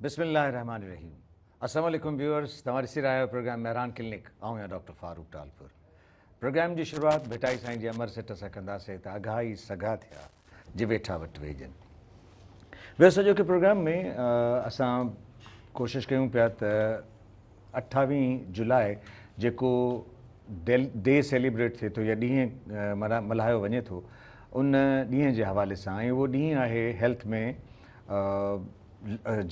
بسم الله الرحمٰن الرحيم السلام عليڪم ويورز توهان ڏسي رهيا آهيو پروگرام مهراڻ ڪلينڪ آئون آهيان ڊاڪٽر فاروق ٽالپر پروگرام جي شروعات ڀٽائي سائين جي امر سٽ سان ڪنداسين ته اگها ئي سگها ٿيا جي ويٺا وٽ ويڄن. ويورز اڄوڪي پروگرام ۾ اسان ڪوشش ڪيون پيا ته اٺاويهين جولاء جيڪو ڊي سيليبريٽ ٿئي ٿو يا ڏينهن ملهايو وڃي ٿو ان ڏينهن جي حوالي سان ۽ اهو ڏينهن آهي هيلٿ ۾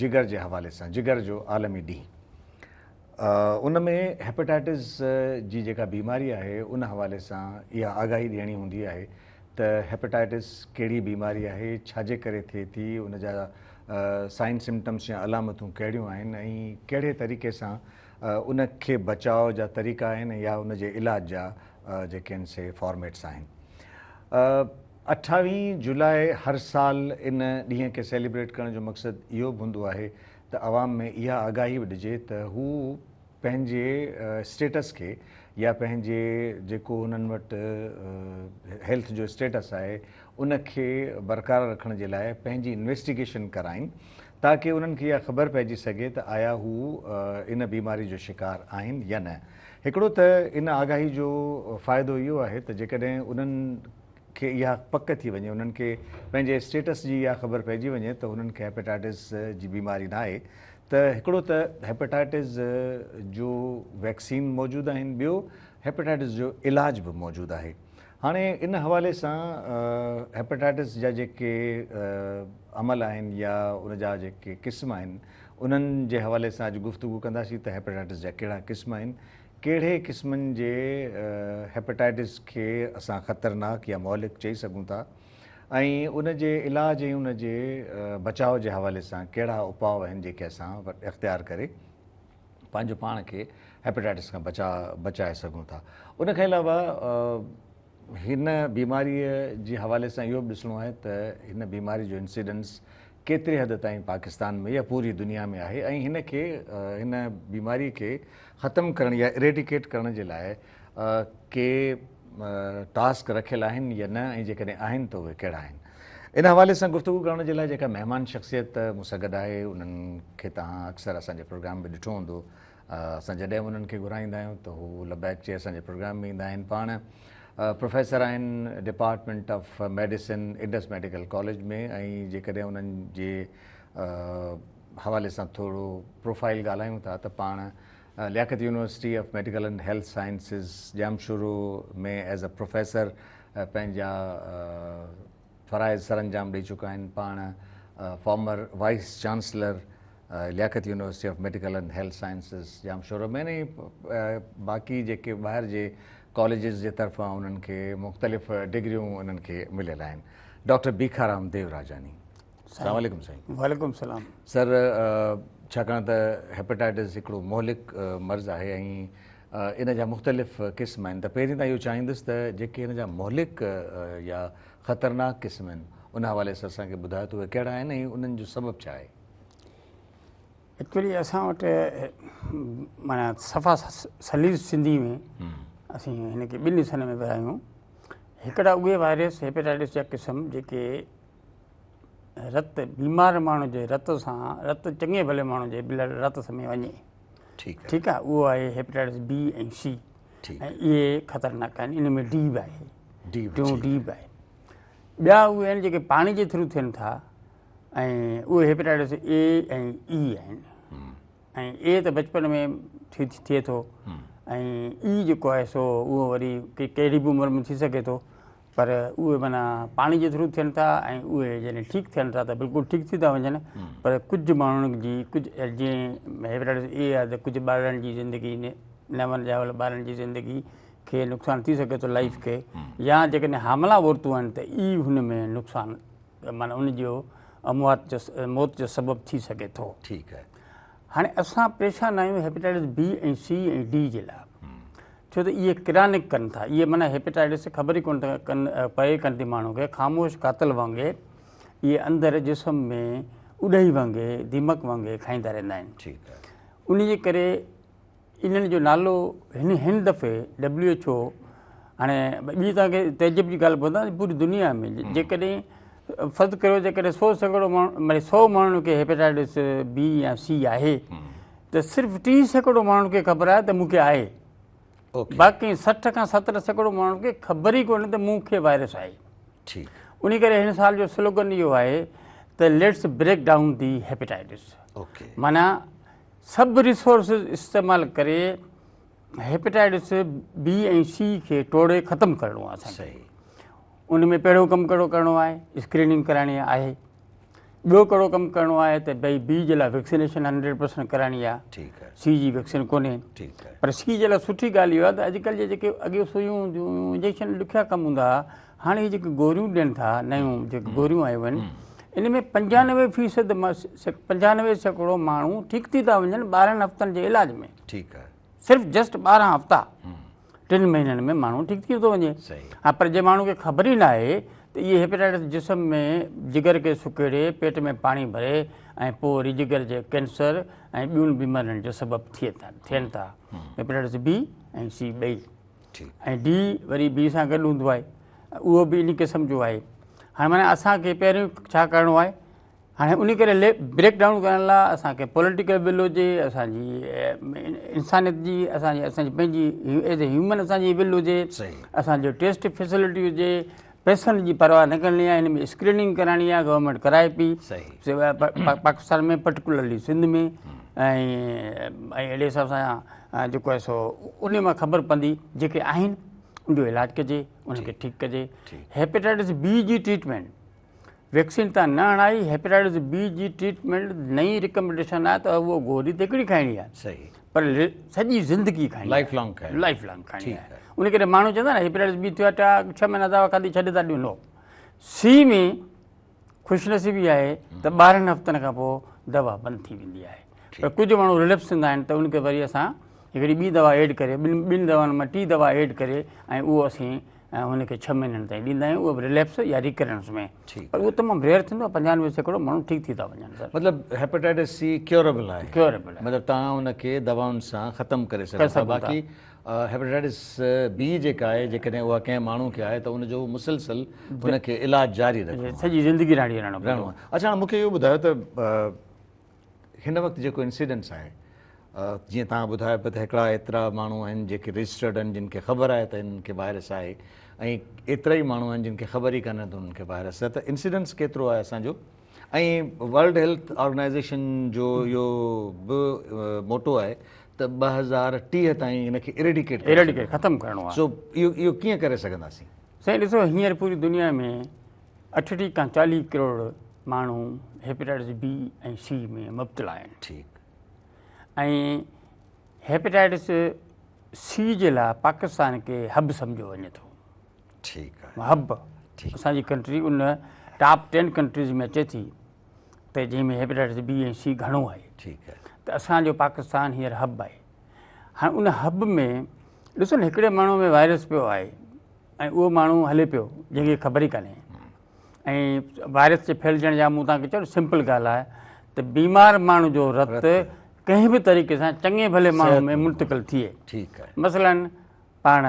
جگر جي حوالي سان جگر جو عالمي ڏينهن ان ۾ هيپاٽائٽس جي جيڪا بيماري آهي ان حوالي سان اها آگاهي ڏيڻي هوندي آهي ته هيپاٽائٽس ڪهڙي بيماري آهي، ڇا جي ڪري ٿئي ٿي، ان جا سائن سمپٽمس يا علامتون ڪهڙيون آهن ۽ ڪهڙي طريقي سان ان کي بچاء جا طريقا آهن يا ان جي علاج جا جيڪي آهن سي فارميٽس آهن. اٺاويهين جولاء هر سال ان ڏينهن کي سيليبريٽ ڪرڻ جو مقصد اهو به هوندو آهي ته عوام ۾ اها آگاهي به ڏجي ته هو پنهنجي اسٽيٽس کي يا پنهنجي جيڪو هنن وٽ هيلٿ جو اسٽيٽس آهي ان کي برقرار رکڻ جي لاء پنهنجي انويسٽيگيشن ڪرائين تاڪه انهن کي اها خبر پئجي سگهي ته آيا هو ان بيماري جو شڪار آهن يا نه. هڪڙو ته ان آگاهي جو فائدو اهو آهي ته جيڪڏهن انهن کي اها پڪ ٿي وڃي انهن کي پنهنجي اسٽيٽس جي اها خبر پئجي وڃي ته هنن کي هيپاٽائٽس جي بيماري ناهي ته هڪڙو ته هيپاٽائٽس جو ويڪسين موجود آهن ٻيو هيپاٽائٽس جو علاج به موجود آهي هاڻي ان حوالي سان هيپاٽائٽس جا جيڪي عمل آهن يا ان جا جيڪي قسم آهن انهن جي حوالي سان اڄ گفتگو ڪنداسين ته هيپاٽائٽس جا ڪهڙا قسم آهن ڪهڙي قسمن جي هيپاٽائٽس کي اسان خطرناڪ يا مهلڪ چئي سگهون ٿا ۽ ان جي علاج ۽ ان جي بچاء جي حوالي سان ڪهڙا اپاء آهن جيڪي اسان اختيار ڪري پنهنجو پاڻ کي هيپاٽائٽس کان بچاء بچائي سگهون ٿا. ان کان علاوه هن بيماري جي حوالي سان اهو به ڏسڻو آهي ته هن بيماري جو انسيڊنس ڪيتري حد تائين پاڪستان ۾ يا پوري دنيا ۾ آهي ۽ هن کي هن بيماري کي ختم ڪرڻ يا اريڊيڪيٽ ڪرڻ جي لاء ڪي ٽاسڪ رکيل آهن يا نه ۽ جيڪڏهن آهن ته اهي ڪهڙا آهن. ان حوالي سان گفتگو ڪرڻ جي لاء جيڪا مهمان شخصيت مون سان گڏ آهي انهن کي توهان اڪثر اسان جي پروگرام ۾ ڏٺو هوندو. اسان جڏهن به انهن کي گهرائيندا آهيون ته هو لبيڪ چئي اسان جي پروگرام ۾ ايندا آهن. پاڻ پروفيسر آهن department of medicine Indus medical college ۾ ۽ جيڪڏهن انهن جي حوالي سان ٿورو پروفائيل ڳالهايون ٿا ته پاڻ Liaquat university of medical and health sciences Jamshoro ۾ as a professor پنهنجا فرائض سرانجام ڏئي چڪا آهن. پاڻ former vice chancellor Liaquat university of medical and health sciences Jamshoro ۾ ۽ باقي جيڪي ٻاهر جي ڪاليجز جي طرفان انهن کي مختلف ڊگريون انهن کي مليل آهن. ڊاڪٽر بيکارام ديوراجاني. السلام عليڪم سائين. وعليڪم السلام. سر ڇاڪاڻ ته هيپاٽائٽس هڪڙو مهلڪ مرض آهي ۽ ان جا مختلف قسم آهن ته پهرين ته اهو چاهيندس ته جيڪي ان جا مهلڪ يا خطرناڪ قسم آهن ان حوالي سان اسان کي ٻڌايو ته اهي ڪهڙا آهن ۽ انهن جو سبب ڇا آهي. ايڪچولي اسان وٽ معنيٰ صفا سليس سنڌي ۾ اسين هن کي ٻن حصن ۾ ورهايون. هڪڙا اهي وائرس هيپاٽائٽس جا قسم جيڪي رت بيمار ماڻهو جي رت سان رت چڱي ڀلي ماڻهو جي بلڊ رت ۾ وڃي ٺيڪ آهي اهو آهي هيپاٽائٽس بي ۽ سي ۽ اهي خطرناڪ آهن ان ۾ ڊي به آهي ٽيون ڊي به آهي ٻيا اهي آهن جيڪي پاڻي جي ٿرو ٿين ٿا ۽ اهي هيپاٽائٽس اي ۽ اي آهن ۽ اي ته بچپن ۾ ٿي ٿئي ٿو ۽ اي جيڪو آهي سو اهو وري ڪهڙي به عمر ۾ ٿي سگهي ٿو پر اهي معنيٰ پاڻي جي ٿرو ٿين ٿا ۽ اهي جڏهن ٺيڪ ٿين ٿا ته بلڪل ٺيڪ ٿي ٿا وڃن پر ڪجهه ماڻهن جي ڪجهه جيئن هيپاٽائٽس اي آهي ته ڪجهه ٻارڙن جي زندگي نون ڄاول ٻارن جي زندگي کي نقصان ٿي سگهي ٿو لائف کي يا جيڪڏهن حاملا عورتون آهن ته اي هن ۾ نقصان معنيٰ ان جو اموات جو موت جو سبب ٿي سگهي ٿو. ٺيڪ آهي. هاڻي اسان پريشان آهيون هيپاٽائٽس بي ۽ سي ۽ ڊي جي لاء ڇو ته اهي ڪرانڪ ڪن ٿا اهي معنيٰ هيپاٽائٽس خبر ئي ڪونه ٿا ڪن پئي ڪن ٿي ماڻهو کي خاموش قاتل وانگي اهي اندر جسم ۾ اڏهي وانگي ديمڪ وانگي کائيندا رهندا آهن. ٺيڪ آهي. ان جي ڪري انهن جو نالو هن هن دفعي ڊبليو ايڇ او هاڻي ٻي توهان کي تعجب جي ڳالهه ٻڌان پوري دنيا ۾ جيڪڏهن فرض ڪريو جيڪڏهن 100% ماڻهو معني 100 ماڻهن کي هيپيٽائٽس بي يا سي آهي ته صرف 30% ماڻهن کي خبر آهي ته مون کي آهي، باقي 60 کان 70% ماڻهن کي خبر ئي ڪونهي ته مون کي وائرس آهي. ٺيڪ. انهي ڪري هن سال جو سلوگن اهو آهي ته let's break down the hepatitis. معنيٰ سڀ ريسورسز استعمال ڪري هيپيٽائٽس بي ۽ سي کي ٽوڙي ختم ڪرڻو آهي اسان کي. ان ۾ پهريون ڪم ڪهڙو ڪرڻو آهي؟ اسڪريننگ ڪرائڻي آهي. ٻيو ڪهڙو ڪم ڪرڻو آهي ته ڀئي بي جي لاء ويڪسينيشن 100% ڪرائڻي آهي. سي جي ويڪسين ڪونهي. پر سي جي لاء سٺي ڳالهه اها آهي ته اڄڪلهه جي جيڪي اڳي سوئيون هونديون هيون، انجيڪشن ڏکيا ڪم هوندا هئا، هاڻي هي جيڪي گوريون ڏين ٿا، نيون جيڪي گوريون آيون آهن، ان ۾ 95% ماڻهو ٺيڪ ٿي ٿا وڃن 12 هفتن جي علاج ۾. صرف جسٽ 12 هفتا، 3 مهينن ۾ ماڻهو ٺيڪ ٿي ٿو وڃي. ها پر جي ماڻهو کي خبر ئي ناهي ته اهي هيپيٽائٽس جسم ۾ جگر کي سڪيڙي پيٽ ۾ پاڻي ڀري ۽ پوء وري جگر جي ڪينسر ۽ ٻين بيمارين جو سبب ٿين ٿا. هيپيٽائٽس بي ۽ سي ٻئي ۽ ڊي وري بي سان گڏ هوندو آهي، اهو به ان قسم جو آهي. هاڻي معنيٰ اسان کي پهريون ڇا ڪرڻو آهي؟ هاڻي ان ڪري بريڪ ڊائون ڪرڻ لاء اسان کي پوليٽيڪل ول هجي، اسان جي انسانيت جي، اسان جي اسان جي پنهنجي ايز اي هيومن اسان جي ول هجي، اسان جو ٽيسٽ فيسلٽي هجي، پئسن جي پرواهه نه ڪرڻي آهي، هن ۾ اسڪريننگ ڪرائڻي آهي، گورنمينٽ ڪرائي پئي پاڪستان ۾ پرٽيڪولرلي سنڌ ۾ ۽ اهڙي حساب سان جيڪو آهي سو ان مان خبر پوندي جيڪي آهن ان جو علاج ڪجي، ان کي ٺيڪ ڪجي. هيپيٽائٽس بي جي ٽريٽمينٽ ويڪسين تان نه هڻائي، هيپيٽائٽس بي جي ٽريٽمينٽ نئين ريڪمينڊيشن آهي ته اهو گوري ته هڪڙي کائڻي آهي پر سڄي زندگي کائڻي آهي، لائف لانگ کائڻي لائف لانگ کائڻي آهي. ان ڪري ماڻهو چوندا آهن هيپيٽائٽس بي ٿيو آهي 6 مهينا دوا کاڌي ڇڏي ٿا ڏيون. نو، سي ۾ خوش نصيبي آهي ته 12 هفتن کان پوء دوا بند ٿي ويندي آهي، پر ڪجهه ماڻهو رليپس ٿيندا آهن ته ان کي وري اسان هڪڙي ٻي دوا ايڊ ڪري ٻن دوائن مان ٽي دوا ايڊ ڪري ۽ اهو اسين هن کي 6 مهينن تائين ڏيندا آهيون، اهو به رليپس يا ريڪرنس ۾، پر اهو تمام ريئر ٿيندو آهي، 95% ماڻهو ٺيڪ ٿي ٿا وڃن سر. مطلب هيپاٽائٽس سي ڪيوربل آهي. ڪيوربل آهي. مطلب توهان ان کي دوائن سان ختم ڪري سگهو ٿا. باقي هيپاٽائٽس بي جيڪا آهي جيڪڏهن اها ڪنهن ماڻهو کي آهي ته ان جو مسلسل ان کي علاج جاري رکڻو آهي. سڄي زندگي رهڻو پوندو. اڇا هاڻي مون کي اهو ٻڌايو ته هن وقت جيڪو انسيڊنس آهي جيئن توهان ٻڌايو پيا ته هڪڙا ايترا ماڻهو آهن جيڪي رجسٽرڊ آهن جن کي خبر آهي ته انهن کي وائرس آهي ۽ ايترا ئي ماڻهو آهن جن کي خبر ئي ڪانهي ته انهن کي وائرس آهي ته انسيڊنس ڪيترو آهي اسان جو ۽ ورلڊ هيلٿ آرگنائيزيشن جو اهو به موٽو آهي ته 2030 تائين هن کي اريڊيڪيٽ اريڊيڪيٽ ختم ڪرڻو آهي. سو اهو ڪيئن ڪري سگهنداسين؟ سائين ڏسو هينئر پوري دنيا ۾ 38 کان 40 ڪروڙ ماڻهو هيپيٽائٽس بي ۽ سي ۾ مبتلا آهن. ۽ هيپيٽائٽس سي جي لاء پاڪستان کي هب سمجهيو وڃي ٿو. هب اسان جي ڪنٽري ان ٽاپ 10 ڪنٽريز ۾ اچي ٿي ته جنهن ۾ هيپيٽائٽس بي ۽ سي گهڻو آهي. ته اسان جو پاڪستان هينئر هب آهي. هاڻي ان هب ۾ ڏسو نه هڪڙي ماڻهو ۾ وائرس پيو آهي ۽ اهو ماڻهو هلي پيو جنهن کي خبر ئي ڪانهي ۽ وائرس جي ڦهلجڻ جا مون توهان کي چيو سمپل ڳالهه آهي ته بيمار ماڻهو جو رت ڪنهن به طريقي سان چڱي ڀلي ماڻهو ۾ منتقل ٿئي. مثلاً پاڻ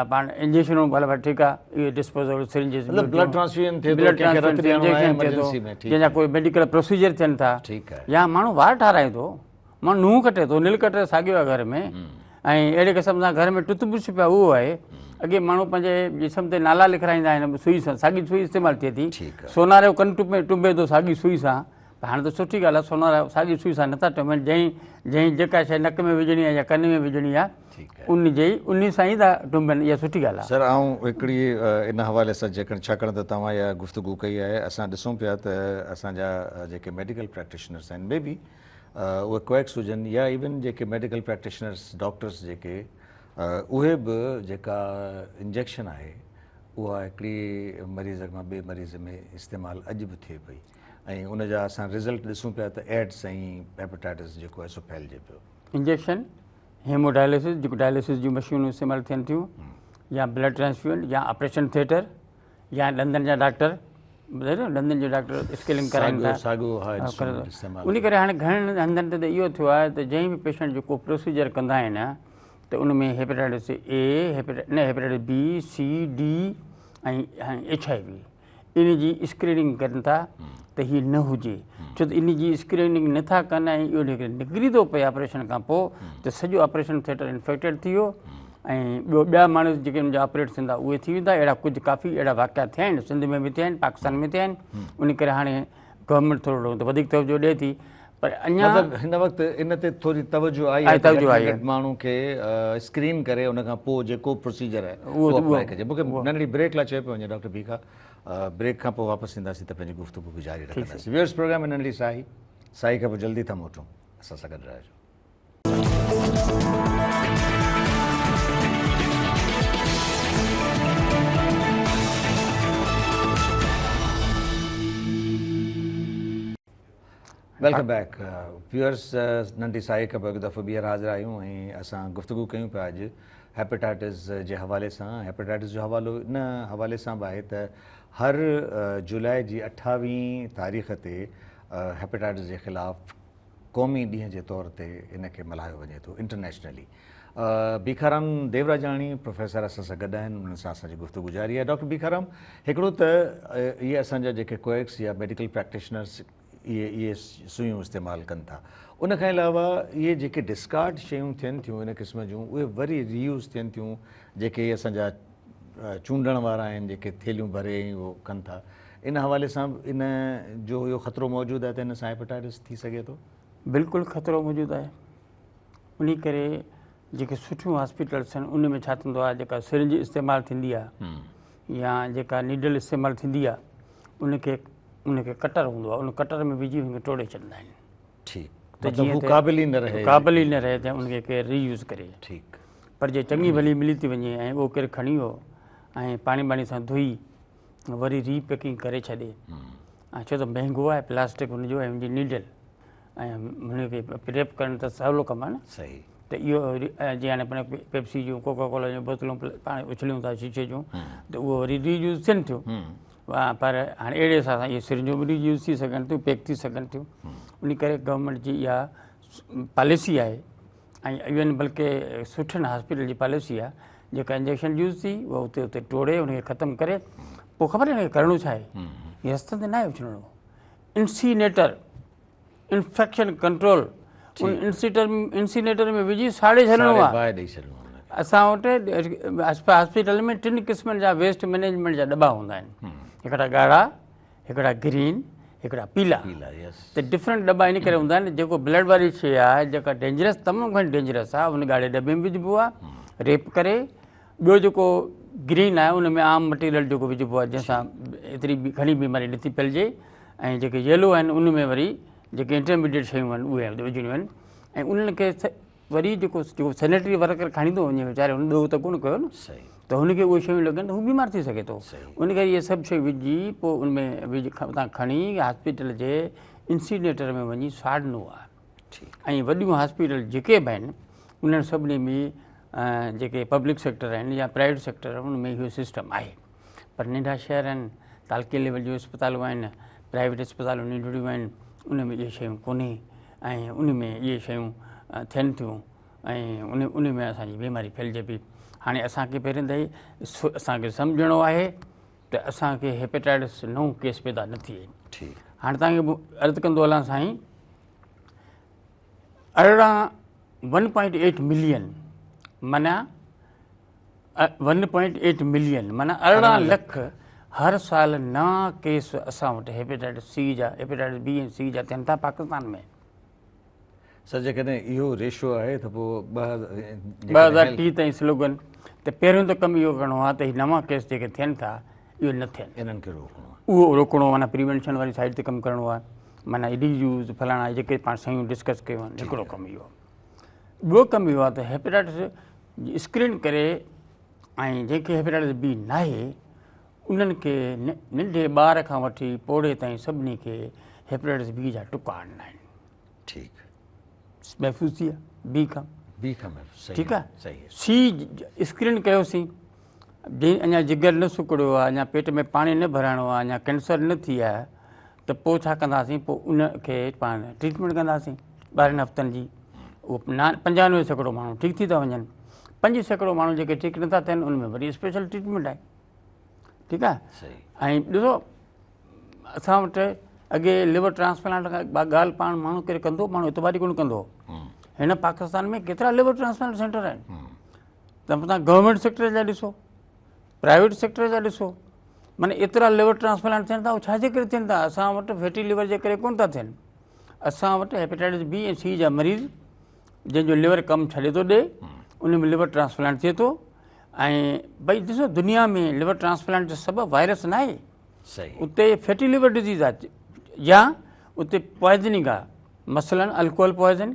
پاڻ انجيڪشنون ڀلي ٺيڪ آهي اهي ڊسپوزيبل سرنجز مطلب بلڊ ٽرانسفيوزن ٿئي ٿو ڪنهن کي رت ڏيڻو آهي ايمرجنسي ۾ جنهن جا ڪوئي ميڊيڪل پروسيجر ٿين ٿا يا ماڻهو وار ٺاراهي ٿو ماڻهو ننهن ڪٽي ٿو، نيل ڪٽر ساڳيو آهي گهر ۾ ۽ اهڙي قسم سان گهر ۾ ٽوٿ برش پيا اهو آهي. اڳي ماڻهو پنهنجي جسم تي نالا لکرائيندا آهن سئي سان، ساڳي سئي استعمال ٿئي ٿي. سوناري جو ڪن ٽنبي ٿو ساڳي سئي سان، پر هاڻي ته سٺي ڳالهه آهي سونارا ساڳي سئي سان نٿا ٽنبن، جنهن جيڪا شيء نڪ ۾ وجهڻي آهي يا ڪن ۾ وجهڻي آهي ان جي ان سان ئي ٿا ٽنبن، اها سٺي ڳالهه آهي. سر آئون هڪڙي ان حوالي سان جيڪڏهن ڇاڪاڻ ته توهان اها گفتگو ڪئي آهي اسان ڏسون پيا ته اسان جا جيڪي ميڊيڪل پريڪٽيشنرس آهن مي بي اهي ڪوئڪس هجن يا ايون جيڪي ميڊيڪل پريڪٽيشنرس ڊاڪٽرس جيڪي اهي به جيڪا انجيڪشن آهي اها هڪڙي مريض کان ٻئي مريض ۾ استعمال اڄ به ٿئي پئي ۽ ان جا اسان رزلٽ ڏسون پيا ته ايڊس ۽ هيپاٽائٽس جيڪو آهي سو ڦهلجي پيو. انجيڪشن، هيموڊائلسس جيڪو ڊائلسس جون مشينون استعمال ٿين ٿيون يا بلڊ ٽرانسفيوزن يا آپريشن ٿيٽر يا ڏندن جا ڊاڪٽر ٻڌايو نه ڏندن جو ڊاڪٽر اسڪيلنگ ڪرائين ٿا ساڳيو استعمال ان ڪري هاڻي گهڻن هنڌن تي ته اهو ٿيو آهي ته جنهن به پيشنٽ جو ڪو پروسيجر ڪندا آهن ته ان ۾ هيپاٽائٽس اي نه hepatitis B C D ۽ H I V ان جي اسڪريننگ ڪن ٿا ته هي نه هجي ڇو ته ان جي اسڪريننگ نه ٿا ڪن ۽ اهو جيڪڏهن نڪري ٿو پئي آپريشن کان پوء ته سڄو آپريشن ٿيٽر انفيڪٽيڊ ٿي ويو ۽ ٻيو ٻيا ماڻهو جيڪي ان جا آپريٽ ٿيندا اهي ٿي ويندا. اهڙا ڪجهه ڪافي اهڙا واقعا ٿيا آهن، سنڌ ۾ به ٿيا آهن، پاڪستان ۾ ٿيا آهن. ان ڪري هاڻي گورنمينٽ ٿورو وڌيڪ توجه ڏئي ٿي پر اڃا مطلب هن وقت ان تي ٿوري توجه آئي آهي ته گهٽ ۾ گهٽ ماڻهو کي اسڪرين ڪري ان کان پوء جيڪو پروسيجر آهي اهو اپلائي ڪجي. مون کي ننڍڙي بريڪ لاء چيو پيو وڃي ڊاڪٽر ڀيکا، بريڪ کان پوء واپس اينداسين ته پنهنجي گفتگو کي جاري رکنداسين. ويورز پروگرام ۾ ننڍڙي ساهي، ساهي کان پوء جلدي ٿا موٽون، اسان سان گڏ رهجو. Welcome back viewers, ننڍي ساهي کان پوء هڪ دفعو ٻيهر حاضر آهيون ۽ اسان گفتگو ڪيون پيا اڄ هيپيٽائٽس جي حوالي سان. هيپيٽائٽس جو حوالو ان حوالي سان به آهي ته هر جولاء جي 28 تاريخ تي هيپيٽائٽس جي خلاف قومي ڏينهن جي طور تي ان کي ملهايو وڃي ٿو انٽرنيشنلي. ڀيکارام ديوراجاڻي پروفيسر اسان سان گڏ آهن، انهن سان اسان جي گفتگو جاري آهي. ڊاڪٽر ڀيکارام، هڪڙو ته اهي اسان جا جيڪي ڪوئڪس يا ميڊيڪل پريڪٽيشنرس اهي اهي سوئيون استعمال ڪن ٿا، ان کان علاوه اهي جيڪي ڊسڪارڊ شيون ٿين ٿيون ان قسم جون اهي وري ري يوز ٿين ٿيون، جيڪي اسان جا چونڊڻ وارا آهن جيڪي ٿيلهيون ڀري ۽ اهو ڪن ٿا، ان حوالي سان به ان جو اهو خطرو موجود آهي ته ان سان هيپاٽائٽس ٿي سگهي ٿو؟ بلڪل خطرو موجود آهي، انهي ڪري جيڪي سٺيون هاسپيٽلس آهن ان ۾ ڇا ٿيندو آهي جيڪا سرنج استعمال ٿيندي آهي يا جيڪا نيڊل استعمال ٿيندي آهي ان کي ڪٽر هوندو آهي، ان ڪٽر ۾ وجهي ان کي ٽوڙي ڇڏندا آهن. ٺيڪ، ته جيئن هو قابل ئي نه رهي، قابل ئي نه رهي ته ان کي ڪير ري يوز ڪري. ٺيڪ، پر جي چڱي ڀلي ملي ٿي وڃي ۽ اهو ڪير کڻي ويو ۽ پاڻي ٻاڻي سان ڌوئي وري ري پيڪنگ ڪري ڇڏي، ۽ ڇو ته مهنگو آهي پلاسٽڪ ان جو ۽ ان جي نيڊل ۽ هن کي ريپ ڪرڻ ته سولو ڪم آهي نه. صحيح. ته اهو جيئن هاڻي پاڻ پيپسي جون ڪوڪا ڪولا جون بوتلون پاڻ اڇليون ٿا شيشي جون ته اهو وري ري يوز ٿين ٿيون، پر هاڻي اهڙي حساب سان اهي سرنجون به ري يوز ٿي سگهن ٿيون، پيڪ ٿي سگهن ٿيون. ان ڪري گورنمينٽ جي اها پاليسي آهي ۽ ايون بلڪه سٺن هاسپيٽل جي پاليسي آهي جيڪا انجيڪشن يوز ٿي اها اتي اتي ٽوڙي ان کي ختم ڪري پوء خبر هن کي ڪرڻو ڇا آهي، هي رستن تي ناهي اڇلڻو. انسينيٽر انفيڪشن ڪنٽرول ان انسينيٽر ۾ وجهي ساڙي ڇڏڻو آهي. اسان وٽ هاسپيٽل ۾ ٽن قسمن جا ويسٽ مئنيجمينٽ جا دٻا هوندا آهن، هڪڙا ڳاڙها، هڪڙا گرين، هڪڙا پيلا. ته ڊفرنٽ دٻا ان ڪري هوندا آهن جيڪو بلڊ واري شيء آهي جيڪا ڊينجرس تمام گهڻي ڊينجرس آهي ان ڳاڙهي دٻي ۾ وجهبو آهي ريپ ڪري. ٻيو جيڪو گرين آهي ان ۾ عام مٽيريل جيڪو وجهبو آهي جنهن سان ايتري گهڻي بيماري نٿي ڦهلجي، ۽ جيڪي يلو آهن ان ۾ وري جيڪي انٽرميڊيٽ شيون آهن اهي وجهڻيون آهن. ۽ انهن کي وري جيڪو سينيٽري ورڪر کڻي ٿو وڃي ويچاري هن ڏوهه ته ڪونه ڪيو نه، ته هن کي اهي شيون لڳن ته هو بيمار ٿي سگهي ٿو. ان ڪري اهي سڀ شيون وجهي پوء ان ۾ اتان کڻي هاسپيٽل جي انسينيٽر ۾ وڃي ساڙڻو آهي. ۽ وڏيون هاسپيٽل جيڪي به آهن انهن سڀني ۾ جيڪي پبلڪ سيڪٽر آهن يا پرائيويٽ سيڪٽر ان ۾ اهو سسٽم آهي. پر ننڍا شهر آهن، تعلقي ليول جون اسپتالون آهن، پرائيويٽ اسپتالون ننڍڙيون آهن، ان ۾ اهي شيون ڪونهي ۽ ان ۾ اهي شيون ٿين ٿيون ۽ ان ۾ اسانجي بيماري ڦهلجي پئي. هاڻي اسانکي پهرين ته اسانکي سمجهڻو آهي ته اسانکي هيپيٽائٽس نئون ڪيس پيدا نه ٿئي. هاڻي توهان کي عرض ڪندو هلان سائين، ارڙهن ون پوائنٽ ايٽ ملين معنيٰ ون پوائنٽ ايٽ ملين معنيٰ 18 لک هر سال نوان ڪيس اسان وٽ هيپيٽائٽس سي جا، هيپيٽائٽس بي ۽ سي جا ٿين ٿا پاڪستان ۾. سر جيڪڏهن اهو ريشو آهي ته پوء 2030 تائين سلوگن ته پهريون ته ڪم اهو ڪرڻو آهي ته هي نوان ڪيس جيڪي ٿين ٿا اهي نه ٿين، انهن کي روڪڻو آهي. اهو روڪڻو معنيٰ پريونشن واري سائيڊ تي ڪم ڪرڻو آهي، معنيٰ ري يوز فلاڻا جيڪي پاڻ شيون ڊسڪس ڪيون آهن، هڪڙو ڪم اهو. ٻيو ڪم اهو آهي ته هيپيٽائٽس اسڪرين ڪري ۽ جنهن کي هيپيٽائٽس بي ناهي انهن کي ننڍي ٻار کان وٺي پوڙهي تائين سڀني کي هيپيٽائٽس بي جا ٽڪا آڻڻا آهن. ٺيڪ. محفوظ ٿي ويا بي کان. بي کان محفوظ، صحيح. ٺيڪ آهي. صحيح. سي اسڪرين ڪيوسين، جي اڃا جگر نه سڪڙيو آهي، اڃا پيٽ ۾ پاڻي نه ڀرائڻو آهي، اڃا ڪينسر نه ٿي آهي ته پوء ڇا ڪنداسين، پوء ان کي پاڻ ٽريٽمينٽ ڪنداسين 12 هفتن جي. اهو 95% ماڻهو ٺيڪ ٿي ٿا وڃن، 5% ماڻهو جيڪي ٺيڪ نٿا ٿين ان ۾ وري اسپيشل ٽريٽمينٽ آهي. ٺيڪ آهي. ۽ ڏسو اسان وٽ اڳي ليور ٽرانسپلانٽ کان ڳالهه پاڻ ماڻهو ڪير ڪندو، ماڻهو اعتبار ئي ڪونه ڪندو. هن پاڪستان ۾ ڪيترا ليور ٽرانسپلانٽ سينٽر آهن، ته توهان گورنمينٽ سيڪٽر جا ڏسو، پرائيويٽ سيڪٽر جا ڏسو، معنيٰ ايترا ليور ٽرانسپلانٽ ٿين ٿا، اهي ڇا جي ڪري ٿين ٿا؟ اسان وٽ فيٽي ليور جي ڪري ڪونه ٿا ٿين. اسان وٽ هيپيٽائٽس بي ۽ سي جا مريض جنهن جو ليور ڪم ڇڏي ٿو ڏي، ان ۾ ليور ٽرانسپلانٽ ٿئي ٿو. ۽ ڀئي ڏسو دنيا ۾ ليور ٽرانسپلانٽ جو سبب وائرس نه آهي، اتي فيٽي ليور ڊزيز آهي يا اتي پوائزننگ آهي، مثلاً الڪوهل پوائزن،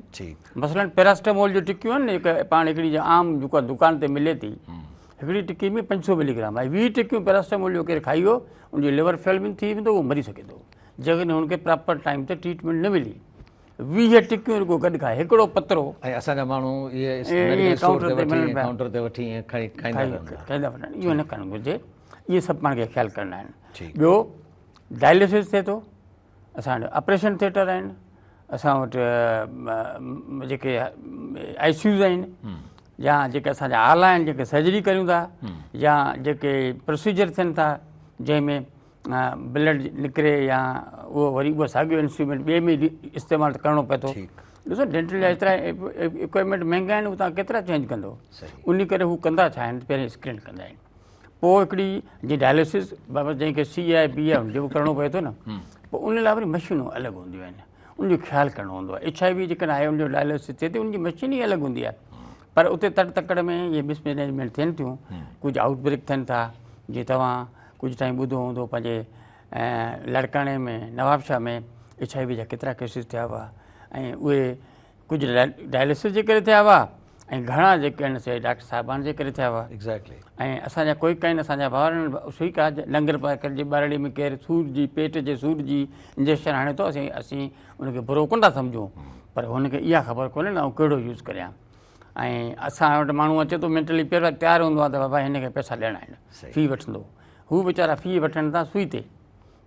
مثلاً پيراسٽامول جو ٽڪيون آهن نه، پاڻ هڪڙي عام جيڪا دڪان تي ملي ٿي، هڪڙي ٽڪي ۾ 500 ملي گرام آهي، 20 ٽڪيون پيراسٽامول جو ڪير کائي ويو ان جو ليور فيل به ٿي ويندو، اهو مري سگهي ٿو جيڪڏهن هن کي پراپر ٽائيم تي ٽريٽمينٽ نه ملي. 20 ٽڪيون رڳو گڏ کائي هڪڙو پترو. ۽ اسان جا ماڻهو اهي ميڊيڪل اسٽور تي وٺي ڪائونٽر تي وٺي ائين کائي کائيندا رهن ٿا. کائيندا وڃن، اهو نه ڪرڻ گهرجي. اهي سڀ پاڻ کي خيال ڪرڻا آهن. ٻيو ڊائليسس ٿئي ٿو، اسان وٽ آپريشن ٿيٽر آهن، اسان وٽ جيڪي آء سي يوز آهن يا جيڪي اسان جا آلا آهن جيڪي سرجري ڪريون ٿا يا جيڪي پروسيجر ٿين ٿا جنهن ۾ بلڊ نڪري يا اهو وري اهو ساڳيو انسٽرومينٽ ٻئي ۾ استعمال ڪرڻو پئي ٿو. ڏسو ڊينٽل جا ايترا اڪوپمينٽ مهنگا آهن، اتان ڪيترا چينج ڪندو. ان ڪري هو ڪندا ڇا آهن، پهرين اسڪرين ڪندا آهن، پوء هڪڙي جي ڊائليسس بابت جنهن کي سي آهي بي آهي ان جو به ڪرڻو پئي ٿو نه، پوء ان لاء وري مشينون الڳ هونديون آهن، ان جو خيال ڪرڻو هوندو آهي. ايڇ I V جيڪڏهن آهي ان جو ڊائليسس ٿئي ٿي، ان جي مشين ئي الڳ هوندي آهي. پر اتي تڙ تڪڙ ۾ اهي مس مينيجمينٽ ٿين ٿيون، ڪجهه آئوٽ بريڪ ٿين ٿا. جي توهان ڪجهه ٽائيم ٻڌو هوندو پنهنجي لاڙڪاڻي ۾ نوابشاهه ۾ ايڇ I V جا ڪيترا ڪيسز ٿيا هئا، ۽ اهي ڪجهه ڊائليسس جي ڪري ٿيا هئا ۽ گهڻا جيڪي آهن سي ڊاڪٽر صاحبان جي ڪري ٿيا هئا. ۽ اسان جا ڪوئي ڪائن اسان جا ڀائر آهن، سوئي ڪا ننگر پارڪر جي ٻهراڙي ۾ ڪير سور جي پيٽ جي سور جي انجيڪشن هڻي ٿو، اسين ان کي برو ڪونه ٿا سمجهون، پر هن کي اها خبر ڪونهي نه آئون ڪهڙو يوز ڪريان. ۽ اسان وٽ ماڻهو اچي ٿو مينٽلي پهريون تيار هوندو آهي ته بابا هن کي پئسا ڏيڻا آهن، في وٺندو. هو ويچارا في وٺن ٿا سوئي تي،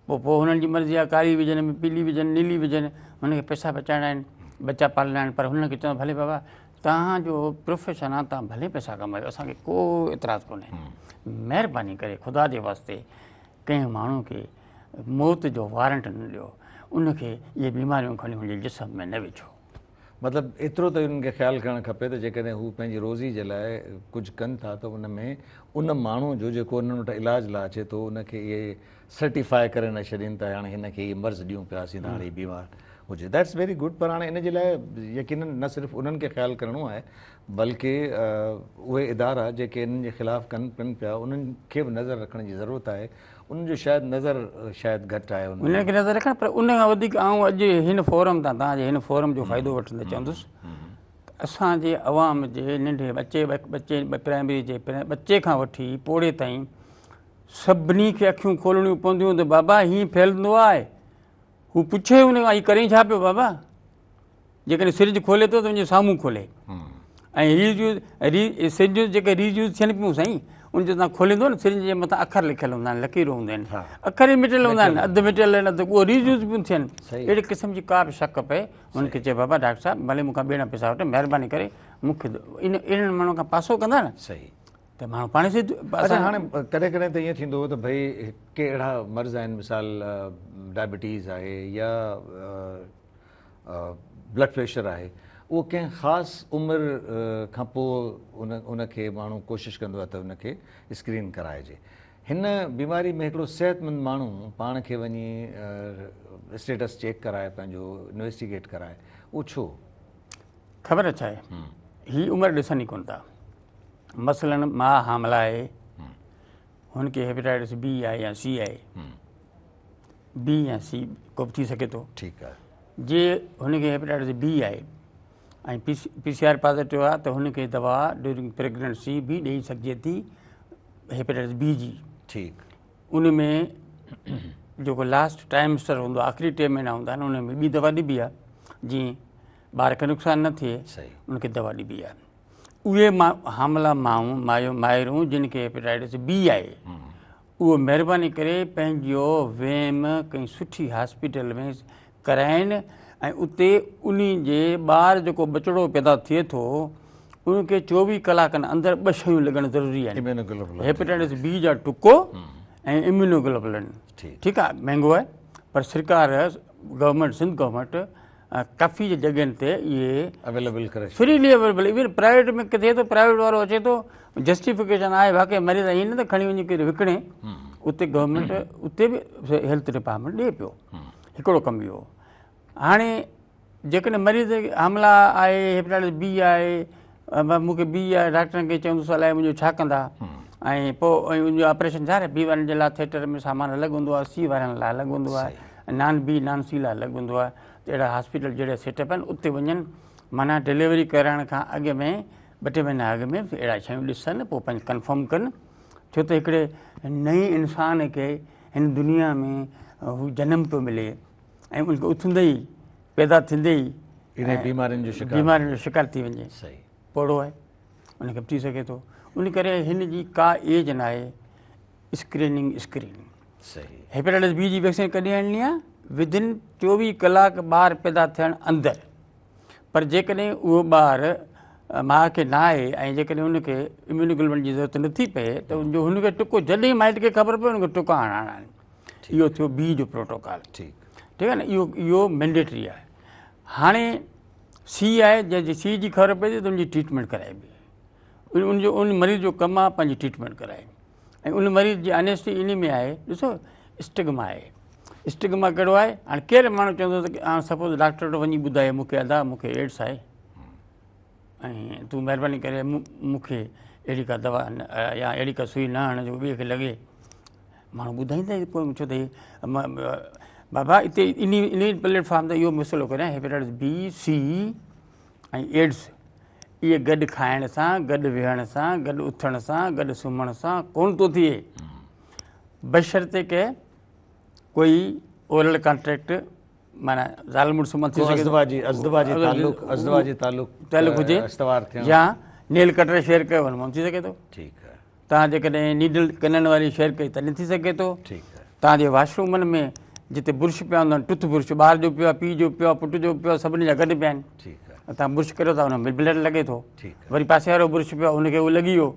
پوء هنن جي مرضي آهي ڪاري وجهن پيلي وجهن نيلي وجهن، هن کي پئسا بچائڻا آهن، ٻچا پالڻا آهن. پر هنن کي چوندو ڀلي بابا توهان جو پروفيشن آهي، توهان ڀلي پئسا ڪمايو، اسان کي ڪو اعتراض ڪونهي. مهرباني ڪري خدا جي واسطي ڪنهن ماڻهو کي موت جو وارنٽ نه ڏيو، ان کي اهي بيماريون کڻي هن جي جسم ۾ نه وجهو. مطلب ايترو ته انهن کي خيال ڪرڻ کپي ته جيڪڏهن هو پنهنجي روزي جي لاء ڪجهه ڪن ٿا ته ان ۾ ان ماڻهو جو جيڪو انهن وٽ علاج لاء اچي ٿو ان کي اهي سرٽيفاء ڪري نه ڇڏين ته هاڻي هن کي هي مرض ڏيون پيا اسين ته هاڻي هي بيمار هجي. That's very good. پر هاڻي ان جي لاء يقينن نه صرف انهن کي خيال ڪرڻو آهي بلڪه اهي ادارا جيڪي انهن جي خلاف ڪن پن پيا انهن کي به نظر رکڻ جي ضرورت آهي. انهن جو شايد نظر شايد گهٽ آهي انهن کي نظر رکڻ. پر ان کان وڌيڪ آئون اڄ هن فورم تان توهان جي هن فورم جو فائدو وٺندي چوندس ته اسان جي عوام جي ننڍي ٻچي ٻچي پرائمري جي ٻچي کان وٺي پوڙهي تائين سڀني کي اکيون کولڻيون پونديون ته بابا هيئن ڦهلندو آهي. هو پڇي ان کان هي ڪرين ڇا پيو بابا؟ جيڪڏهن سرنج کولي ٿو ته ان جي سامهون کولي. ۽ ري سرنجون جيڪي ري يوز ٿين پيون سائين ان جو تان کوليندو نه سرنج جي مٿان اکر لکيل هوندا آهن، لڪيرون هونديون آهن، اکر ئي مٽيل هوندا آهن، اڌ مٽيل آهن اڌ اهو ري يوز پيون ٿين. اهڙي قسم جي ڪا به شڪ پئي ان کي چئي بابا ڊاڪٽر صاحب ڀلي مون کان ٻيڻا پئسا وٺ مهرباني ڪري مون کي ان اهڙن ماڻهن کان پاسو ڪندا نه ته ماڻهو پاڻ سي. اڇا هاڻي ڪڏهن ڪڏهن ته ائين ٿيندو هو ته ڀئي ڪي اهڙا مرض آهن مثال ڊائبٽيز آهي يا بلڊ پريشر آهي اهو ڪنهن خاص عمر کان پوء ان کي ماڻهو ڪوشش ڪندو آهي ته ان کي اسڪرين ڪرائجي. هن بيماري ۾ هڪڙو صحتمند ماڻهو پاڻ کي وڃي اسٽيٽس چيڪ ڪرائي پنهنجو انويسٽيگيٽ ڪرائي اهو ڇو؟ خبر ڇا آهي هي عمر ڏسن ئي ڪونه ٿا. مثلاً ماء حامله آهي هن کي هيپيٽائٽس بي آهي يا سي آهي، بي يا سي ڪو به ٿي سگهي ٿو. ٺيڪ آهي. جي هن کي هيپيٽائٽس بي آهي ۽ پي سي آر پازيٽو آهي ته هن کي دوا ڊيورنگ پريگننسي به ڏئي سگهجي ٿي هيپيٽائٽس بي جي. ٺيڪ. ان ۾ جيڪو لاسٽ ٽرائمسٽر هوندو آهي آخري 3 مهينا هوندا آهن ان ۾ ٻي دوا ڏبي آهي جيئن ٻار کي نقصان نه ٿئي ان کي دوا ڏبي آهي. اهي حامله مائون مائرون جن کي هيپيٽائٽس بي آهي اهو مهرباني ڪري پنهنجو ويم ڪنهن سٺي هاسپيٽل ۾ ڪرائين ۽ اتي انهي جي ٻار جيڪو ٻچڙو پيدا ٿئي ٿو ان کي 24 ڪلاڪن اندر 2 شيون لڳڻ ضروري آهن، هيپيٽائٽس بي جا ٽڪو ۽ اميونوگلوبلن. ٺيڪ آهي، مهنگو آهي پر سرڪار گورنمينٽ سنڌ گورنمينٽ ڪافي جڳهين تي اهي اويليبل ڪري فريلي اويليبل ايون پرائيويٽ ۾ ڪٿي ٿو پرائيويٽ وارو اچي ٿو جسٽيفڪيشن آهي واقعي مريض ائين نه ته کڻي وڃي ڪير وڪڻي اتي گورنمينٽ اتي به هيلٿ ڊپارٽمينٽ ڏئي پيو هڪڙو ڪم اهو هاڻي جيڪڏهن مريض حامله آهي هيپاٽائٽس بي آهي مون کي بي آهي ڊاڪٽرن کي چوندس الائي منهنجو ڇا ڪندا ۽ پوء ان جو آپريشن ڇا بي وارن جي لاء ٿيٽر ۾ سامان الڳ هوندو آهي سي وارن لاء الڳ هوندو آهي نان بي نان سي لاء الڳ هوندو آهي ته اهڙا هاسپيٽل جهڙا سيٽ اپ آهن اتي وڃن معنيٰ ڊليوري ڪرائڻ کان اڳ ۾ ٻه ٽي مهينا اڳ ۾ اهڙا شيون ڏسن پوء پنهنجي ڪنفرم ڪن ڇو ته هڪڙي نئين انسان کي هن دنيا ۾ هو جنم پيو ملي ۽ ان کي اٿندي ئي پيدا ٿيندي ئي انهن بيمارين جو شڪار بيمارين جو شڪار ٿي وڃي صحيح پوڙهو آهي ان کي به ٿي سگهي ٿو ان ڪري هن جي ڪا ايج نه آهي اسڪريننگ اسڪريننگ صحيح هيپاٽائٽس بي جي ويڪسين ڪڏهن هڻڻي آهي ودن 24 ڪلاڪ ٻار پيدا ٿيڻ اندر پر جيڪڏهن اهو ٻار ماء کي نه آهي ۽ جيڪڏهن ان کي اميونوگلوبن جي ضرورت نٿي پئي ته ان جو هن کي ٽڪو جڏهن مائٽ کي خبر پئي ان کي ٽڪا هڻائڻا آهن اهو ٿيو بي جو پروٽوڪال ٺيڪ ٺيڪ آهي نه اهو اهو مينڊيٽري آهي هاڻي سي آهي جنهن جي سي جي خبر پئي ته ان جي ٽريٽمينٽ ڪرائبي ان جو ان مريض جو ڪم آهي پنهنجي ٽريٽمينٽ ڪرائي ۽ ان مريض جي آنيسٽي ان ۾ آهي ڏسو اسٽگما آهي اسٽگما ڪهڙو آهي هاڻي ڪير ماڻهو چوندو ته هاڻي سپوز ڊاڪٽر وٽ وڃي ٻڌائي مونکي ادا مونکي ايڊس آهي ۽ تون مهرباني ڪري مون کي اهڙي ڪا دوا يا اهڙي ڪا سئي نه هڻ جو ٻئي کي لڳي. ماڻهو ٻڌائيندا ئي ڪونه ڇو ته بابا اتي انهي انهي پليٽ فارم تي اهو مسئلو ڪريان هيپاٽائٽس بي سي ۽ ايڊس اهي گڏ کائڻ سان گڏ ويهڻ سان گڏ اٿڻ سان گڏ سمهڻ سان ڪونه ٿو ٿئي بشرطيڪ ڪوئي اورل ڪانٽريڪٽ معنيٰ زال مڙس مان ٿي سگهي ٿو ازدواجي تعلق ازدواجي تعلق تعلق هجي استوار ٿيڻ يا نيل ڪٽر شيئر ڪيو ان مان ٿي سگهي ٿو ٺيڪ آهي توهان جيڪڏهن نيڊل ڪنن واري شيئر ڪئي تڏهن ٿي سگهي ٿو ٺيڪ آهي توهان جي واش رومن ۾ جتي برش پيا هوندا آهن ٽوٿ برش ٻار جو پيو آهي پيء جو پيو آهي پٽ جو پيو آهي سڀني جا گڏ پيا آهن ٺيڪ آهي توهان برش ڪريو ٿا ان ۾ بلڊ لڳي ٿو ٺيڪ آهي وري پاسي وارو برش پيو آهي ان کي اهو لڳي ويو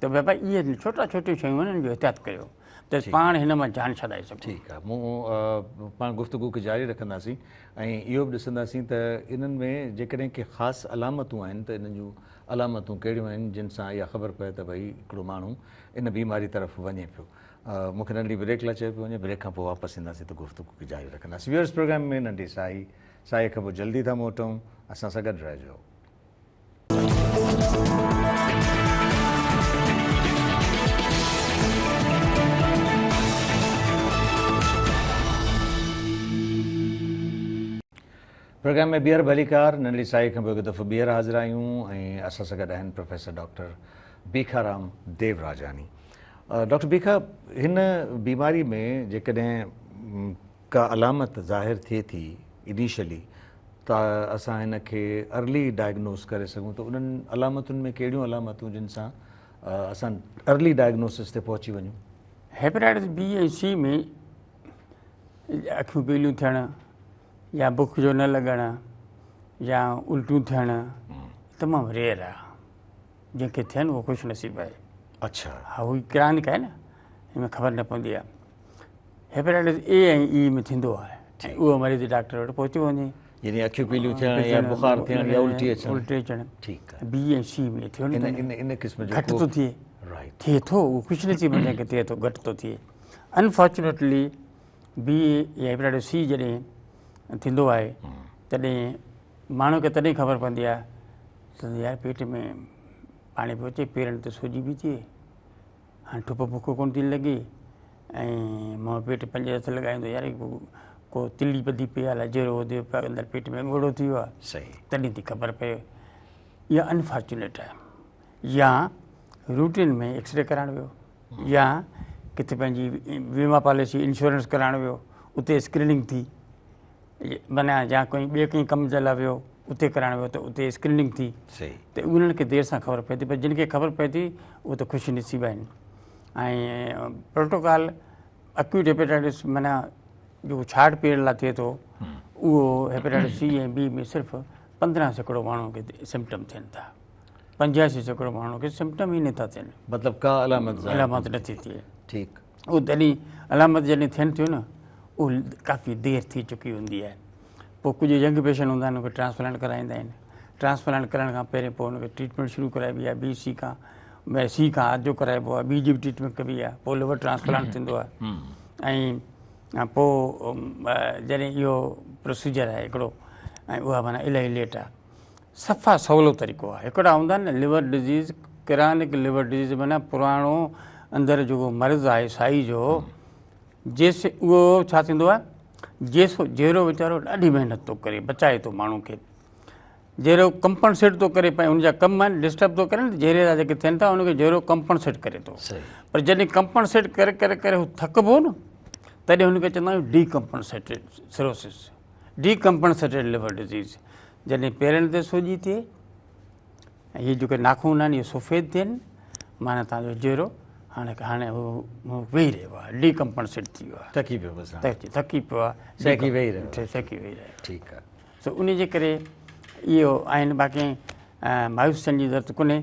ته بابا اهي ڇوٽا ڇوٽيون شيون آهن ان جو احتياط ڪريو ته پاڻ هن مان جان ڇڏائي سگهون. ٺيڪ آهي مون پاڻ گفتگو کي جاري رکنداسين ۽ اهو به ڏسنداسين ته انهن ۾ جيڪڏهن ڪي خاص علامتون آهن ته انهن جون علامتون ڪهڙيون آهن جن سان اها خبر پئي ته ڀئي هڪڙو ماڻهو ان بيماري طرف وڃي پيو. مون کي ننڍڙي بريڪ لاء چيو پيو وڃي بريڪ کان پوء واپس اينداسين ته گفتگو کي جاري رکنداسين. ويورز پروگرام ۾ ننڍي ساهي ساهي کان پوء جلدي ٿا موٽون اسان سان گڏ رهجو. پروگرام ۾ ٻيهر ڀليڪار ننڍڙي ساهي کان پوء هڪ دفعو ٻيهر حاضر آهيون ۽ اسان سان گڏ آهن professor doctor Bhikaram Devrajani doctor Bhika هن بيماري ۾ جيڪڏهن ڪا علامت ظاهر ٿئي ٿي انيشلي ته اسان هن کي ارلي ڊائگنوز ڪري سگهون ته انهن علامتن ۾ ڪهڙيون علامتون جن سان اسان ارلي ڊائگنوسس تي پهچي وڃون؟ هيپاٽائٽس بي ۽ سي ۾ اکيون پيليون ٿيڻ يا بک جو نه لڳڻ يا الٽيون ٿيڻ تمام ريئر آهي جنهن کي ٿين اهو خوش نصيب آهي. اڇا. ها هو ڪرانڪ آهي نه هن ۾ خبر نه پوندي آهي. هيپاٽائٽس اي ۽ اي ۾ ٿيندو آهي ۽ اهو مريض ڊاڪٽر وٽ پهچيو وڃي. يعني اکيون پيليون ٿيڻ يا بخار ٿيڻ يا الٽي اچڻ. الٽي اچڻ. ٺيڪ آهي. بي ۽ سي ۾ ٿيو نه ان ان قسم جو گهٽ ٿو ٿئي. رائٽ. ٿئي ٿو اهو خوش نصيب جنهن کي ٿئي ٿو گهٽ ٿو ٿئي. انفارچونيٽلي بي يا هيپاٽائٽس سي جڏهن ٿيندو آهي تڏهن ماڻهو کي تڏهن خبر پوندي آهي ته يار پيٽ ۾ پاڻي پيو اچي پيرن تي سوڄي پئي ٿئي هاڻي ٺپ بک ڪونه ٿي لڳي ۽ مون پيٽ پنهنجي هٿ لڳائيندو يار ڪو تلي ٻڌي پئي آهي الائي جيرو وڌيو پيو آهي اندر پيٽ ۾ ڳوڙهو ٿي ويو آهي صحيح تڏهن ٿي خبر پئي اها انفارچونيٽ آهي يا روٽين ۾ ايڪسري ڪرائڻ ويو يا ڪٿي پنهنجي ويما پاليسي انشورنس ڪرائڻ ويو اتي اسڪريننگ ٿي معنيٰ يا ڪوئي ٻئي ڪنهن ڪم جي لاء ويو اتي ڪرائڻ ويو ته اتي اسڪريننگ ٿي ته انهن کي دير سان خبر پئي ٿي پر جن کي خبر پئي ٿي اهي ته خوش نصيب آهن ۽ پروٽوڪال اڪيوٽ هيپيٽائٽس معنيٰ جيڪو شارٽ پيريڊ لاء ٿئي ٿو اهو هيپيٽائٽس سي ۽ بي ۾ صرف 15% ماڻهن کي سمپٽم ٿين ٿا 85% ماڻهن کي سمپٽم ئي نٿا ٿين مطلب ڪا علامت علامت نٿي ٿئي ٺيڪ اهو تڏهن علامت جڏهن ٿين ٿيون نه اهو ڪافي دير ٿي چڪي هوندي آهي. پوء ڪجهه ينگ پيشنٽ هوندا آهن ان کي ٽرانسپلانٽ ڪرائيندا آهن. ٽرانسپلانٽ ڪرائڻ کان پهرين پوء ان کي ٽريٽمينٽ شروع ڪرائبي آهي بي سي کان سي کان آڌو ڪرائبو آهي بي جي به ٽريٽمينٽ ڪبي آهي پوء ليور ٽرانسپلانٽ ٿيندو آهي ۽ پوء جڏهن اهو پروسيجر آهي هڪڙو ۽ اها معنيٰ الاهي ليٽ آهي. صفا سولو طريقو آهي. هڪڙا هوندا آهن نه liver disease chronic liver disease معنيٰ پراڻو اندر جيڪو مرض آهي سائي جو جيس اهو ڇا ٿيندو آهي جيس جيرو ويچارو ڏاڍي محنت ٿو ڪري بچائي ٿو ماڻهو کي جيرو ڪمپنسيٽ ٿو ڪري پئي ان جا ڪم آهن ڊسٽرب ٿو ڪري جيري جا جيڪي ٿين ٿا ان کي جيرو ڪمپنسيٽ ڪري ٿو پر جڏهن ڪمپنسيٽ ڪري ڪري ڪري هو ٿڪبو نه تڏهن هن کي چوندا آهيون decompensated cirrhosis decompensated liver disease جڏهن پيرن تي سوڄي ٿئي ۽ هي جيڪي ناخن آهن اهي سفيد ٿين معنيٰ توهان جو جيرو هاڻي هاڻي هو ويهي رهيو آهي ڊي ڪمپنسيٽ ٿي ويو آهي ٿڪي پيو بس ٿڪي ٿڪي پيو آهي سهڪي ويهي رهيو سهڪي ويهي رهيو ٺيڪ آهي سو ان جي ڪري اهو آهن باقي مايوس ٿيڻ جي ضرورت ڪونهي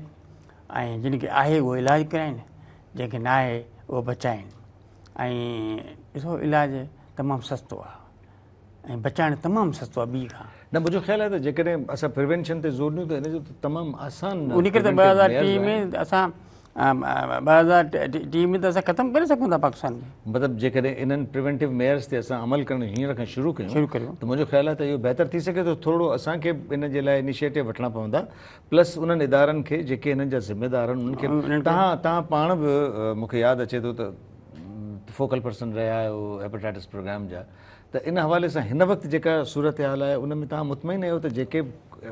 ۽ جن کي آهي اهو علاج ڪرائين جنهن کي نه آهي اهو بچائين ۽ ڏسو علاج تمام سستو آهي ۽ بچائڻ تمام سستو آهي ٻي کان. نه منهنجو خيال آهي ته جيڪڏهن اسان پريونشن تي زور ڏيون ته ان جو ته تمام آسان ان ڪري ته 2030 ۾ اسان 2030 ۾ ته اسان ختم ڪري سگهون ٿا پاڪستان ۾. مطلب جيڪڏهن انهن پريونٽو ميئرز تي اسان عمل ڪرڻ هينئر کان شروع ڪيون شروع ڪريون ته منهنجو خيال آهي ته اهو بهتر ٿي سگهي ٿو ٿورڙو اسان کي به ان جي لاء انيشيٽو وٺڻا پوندا پلس انهن ادارن کي جيڪي انهن جا ذميدار آهن انهن کي توهان توهان پاڻ به مون کي ياد اچي ٿو ته فوڪل پرسن رهيا آهيو هيپاٽائٽس پروگرام جا ته ان حوالي سان هن وقت جيڪا صورتحال آهي ان ۾ توهان مطمئن آهيو ته جيڪي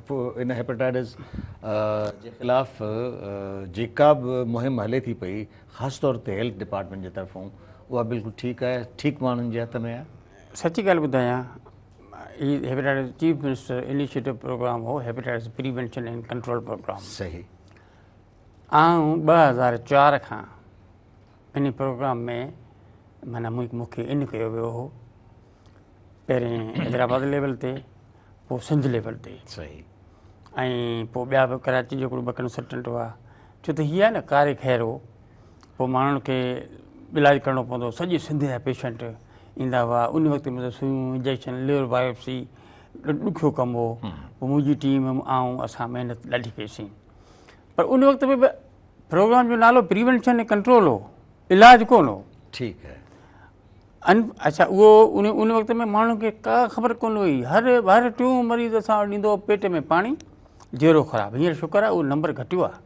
به ان هيپاٽائٽس جي خلاف جيڪا به مهم هلي ٿي پئي خاص طور تي هيلٿ ڊپارٽمينٽ جي طرفون اها بلڪل ٺيڪ آهي ٺيڪ ماڻهن جي هٿ ۾ آهي؟ سچي ڳالهه ٻڌايان هي hepatitis chief minister initiative programme هو hepatitis prevention and control programme صحيح آئون 2004 کان ان پروگرام ۾ معنيٰ مون کي ان ڪيو ويو هو پهرين حيدرآباد ليول تي پوء سنڌ ليول تي صحيح ۽ پوء ٻيا به ڪراچي جو هڪڙو ٻه ڪنسلٽنٽ هئا ڇو ته هي آهي نه ڪاري خير هو پوء ماڻهن کي علاج ڪرڻو پوندو سڄي سنڌ جا پيشنٽ ايندا هئا ان وقت مطلب سوئيون انجيڪشن ليور بايوپسي ڏکيو ڪم هو پوء منهنجي ٽيم آئون اسان محنت ڏاڍي ڪئيسين پر ان وقت ۾ به پروگرام جو نالو پريونشن ۽ ڪنٽرول هو علاج ڪونه هو. ٺيڪ آهي. ان اڇا اهو ان ان وقت ۾ ماڻهن کي ڪا خبر ڪونه هئي هر هر ٽيون مريض اسان وٽ ايندو هو پيٽ ۾ پاڻي جيرو خراب هينئر شڪر آهي اهو نمبر گهٽيو آهي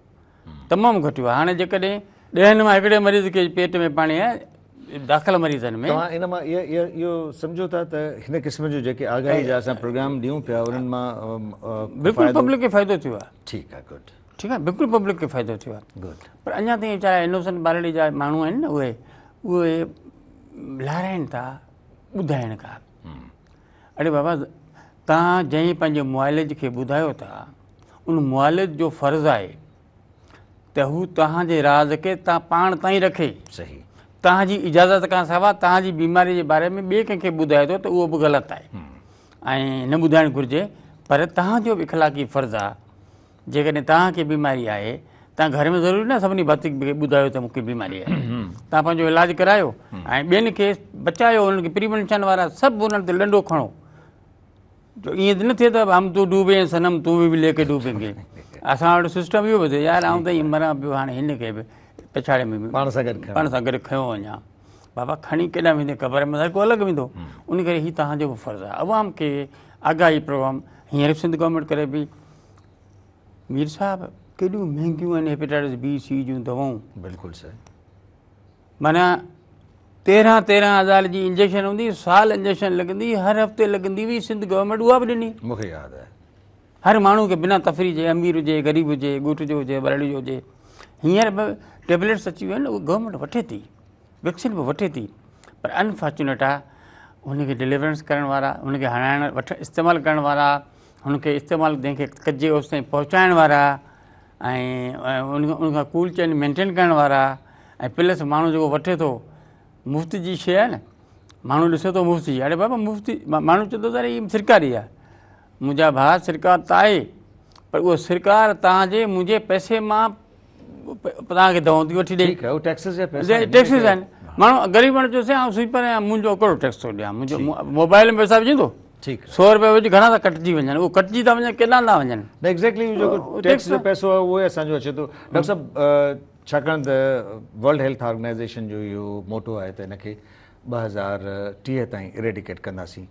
تمام گهٽيو آهي هاڻي جيڪڏهن ڏهن مان هڪڙي مريض کي پيٽ ۾ پاڻي آهي داخل مريضن ۾. توهان ان مان اهو سمجهو ٿا ته هن قسم جو جيڪي آگاهي جا اسان پروگرام ڏيون پيا انهن مان بلڪل پبلڪ کي فائدو ٿيو آهي. ٺيڪ آهي گڊ. ٺيڪ آهي بلڪل پبلڪ کي فائدو ٿيو آهي پر اڃا تائين ويچارا انوسنٽ ٻارڙي جا ماڻهو آهن نه اهي اهي لارائن ٿا ٻڌائڻ کان اڙي بابا توهان جنهن پنهنجي معالج کي ٻڌايو ٿا ان معالج جو فرض آهي ته هو توهان جي راز کي توهان پاڻ تائين رکي صحيح توهان جي اجازت کان سواء توهان جي بيماري جي باري ۾ ٻئي ڪنهن کي ٻڌائي ٿو ته اهو به غلط آهي ۽ نه ٻڌائڻ گهرجي پر توهان جو به اخلاقي فرض آهي جيڪڏهن توهان کي بيماري آهي توهان گهر ۾ ضروري نه سڀني ڀاتين کي ٻڌايو ته مون کي بيماري آهي توهان پنهنجو علاج ڪرايو ۽ ٻين کي بچايو انهن کي پريونشن وارا سڀ انهن تي ڏنڊو کڻو جو ائين نه ٿئي ته هم تو ڊوبي ۽ صنم تون به لي ڪي ڊوبين گي اسان وٽ سسٽم اهو به ٿئي يار آئون ته ائين مران پيو هاڻي هن کي به پڇاڙي ۾ پاڻ سان گڏ پاڻ سان گڏ کنيو وڃان بابا کڻي ڪيڏانهن ويندين قبر ۾ هر ڪو الڳ ويندو ان ڪري هي توهان جو به فرض آهي عوام کي آگاهي پروگرام هينئر سنڌ گورنمينٽ ڪري پئي مير صاحب ڪيڏيون مهنگيون آهن هيپيٽائٽس بي سي جون دوائون. بلڪل صحيح. معنيٰ تيرهن تيرهن هزار جي انجيڪشن هوندي سال انجيڪشن لڳندي هر هفتي لڳندي هئي سنڌ گورنمينٽ اها به ڏني. مون کي ياد آهي. هر ماڻهو کي بنا تفريح جي امير هجي غريب هجي ڳوٺ جو هجي ٻهراڙي جو هجي هينئر به ٽيبليٽس اچي ويون آهن اهي گورنمينٽ وٺي ٿي. ويڪسين به وٺي ٿي پر انفارچونيٽ آ هن کي ڊليورنس ڪرڻ وارا هن کي هڻائڻ وٺ استعمال ڪرڻ وارا هن کي استعمال جنهن کي ڪجي اوس تائين پهچائڻ وارا ۽ ان کان ڪول چين مينٽين ڪرڻ وارا ۽ پلس ماڻهو جيڪو وٺي ٿو مفت جي شي آهي نه ماڻهو ڏسي ٿو مفت جي اڙي بابا مفت ماڻهو چوندو ته هي سرڪاري آهي منهنجا ڀاء سرڪار ته آهي پر اهو سرڪار توهان جي منهنجي پئسي مان توهان کي دوائون ٿي وٺي ڏئي ٺيڪ آهي اهو ٽيڪسز جا پئسا آهن ٽيڪسز آهن ماڻهو غريب ماڻهو چيو سائين آئون سوئيپر آهيان منهنجو ڪهڙو ٽيڪس ٿو ڏيان منهنجو موبائل ۾ پئسا وجهندو ٺيڪ سو روپيا وجهه گهڻا ٿا ڪٽجي وڃن اهو ڪٽجي ٿا وڃن ڪيڏانهن ٿا وڃن. نه ايگزيڪٽلي جيڪو ٽيڪس جو پئسو آهي اهو ئي اسان جو اچي ٿو. ڊاڪٽر صاحب ڇاڪاڻ ته ورلڊ هيلٿ آرگنائيزيشن جو اهو موٽو آهي ته ان کي 2030 تائين اريڊيڪيٽ ڪنداسين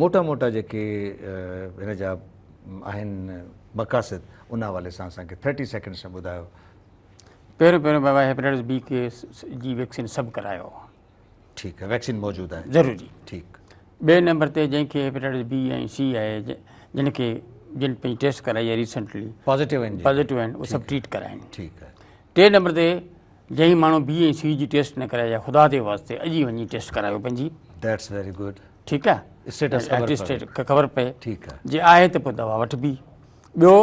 موٽا موٽا جيڪي هن جا آهن مقاصد ان حوالي سان اسان کي ٿرٽي سيڪنڊس ۾ ٻڌايو. پهريون پهريون بابا هيپاٽائٽس بي کي جي ويڪسين سڀ ڪرايو. ٺيڪ آهي ويڪسين موجود آهي. ضروري. ٺيڪ. ٻئي نمبر تي جنهن کي هيپاٽائٽس بي ۽ سي آهي جن کي جن پنهنجي ٽيسٽ ڪرائي آهي ريسنٽلي پازيٽو آهن پازيٽو آهن اهي سڀ ٽريٽ ڪرائين. ٺيڪ آهي. ٽئين نمبر تي جنهن ماڻهو بي ۽ سي جي ٽيسٽ نه ڪرائي آهي خدا جي واسطي اڄ ئي وڃي ٽيسٽ ڪرايو پنهنجي. That's very good. ٺيڪ آهي اسٽيٽس خبر پئي. خبر پئي. ٺيڪ آهي. جي آهي ته پوء دوا وٺبي. ٻيو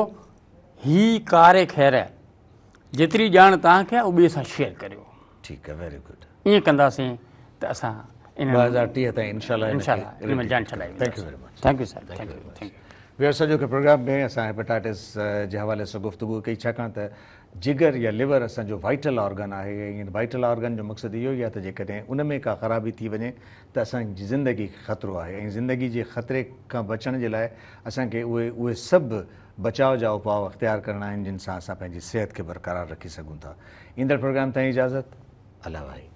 هي ڪار خير جيتري ڄاڻ توهان کي آهي اهو ٻئي سان شيئر ڪريو. ٺيڪ آهي ويري گڊ. ائين ڪنداسين ته اسان ان 2030 تائين انشاء الله انشاء الله ان ۾ جان ڇڏائي thank you very much. Thank you sir thank you thank you. Viewers اڄوڪي پروگرام ۾ اسان هيپاٽائٽس جي حوالي سان گفتگو ڪئي ڇاڪاڻ ته جگر يا ليور اسان جو وائٽل آرگن آهي ۽ ان وائٽل آرگن جو مقصد اهو ئي آهي ته جيڪڏهن ان ۾ ڪا خرابي ٿي وڃي ته اسان جي زندگي کي خطرو آهي ۽ زندگي جي خطري کان بچڻ جي لاء اسان کي اهي اهي سڀ بچاء جا اپاء اختيار ڪرڻا آهن جن سان اسان پنهنجي صحت کي برقرار رکي سگهون ٿا. ايندڙ پروگرام تائين اجازت الله واهي.